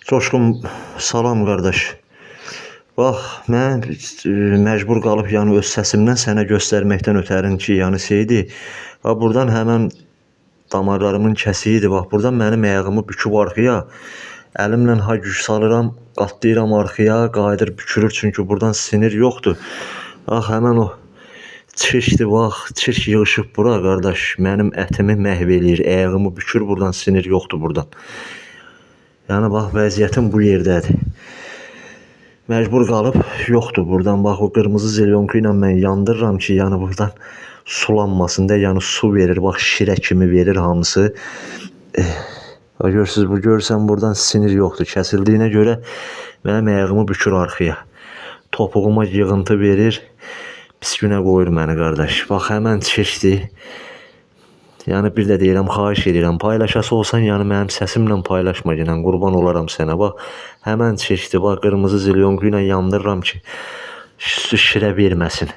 Coşqun, salam qardaş. Bax, mən məcbur qalıb yəni öz səsimdən sənə göstərməkdən ötərin ki, yəni şeydir. Bax burdan həmən damarlarımın kəsiyidir. Bax burdan mənim ayağımı büküb arxaya. Əlimlə ha güc salıram, qatlayıram arxaya, qayıdır bükülür çünki burdan sinir yoxdur. Bax həmən o çirkdir bax, çirk yığışıb bura qardaş. Mənim ətimi məhv eləyir, ayağımı bükür burdan, sinir yoxdur burdan. Yəni bax vəziyyətim bu yerdədir. Məcbur qalıb yoxdur burdan. Bax o qırmızı zelyonku ilə mən yandırıram ki, yəni burdan sulanmasın da, yəni su verir. Bax şirə kimi verir hamısı. Bax görürsüz, bu görürsən burdan sinir yoxdur. Kəsildiyinə görə mənim ayağımı bükür arxaya. Topuğuma yığıntı verir. Pis günə qoyur məni qardaş. Bax həmən çirkdir. Yəni bir də deyirəm, xahiş edirəm, paylaşası olsan, yəni mənim səsimlə paylaşma ginən, qurban olaram sənə. Bax, həmən çirkdir. Bax, qırmızı zilyonku ilə yandırıram ki, su şirə verməsin.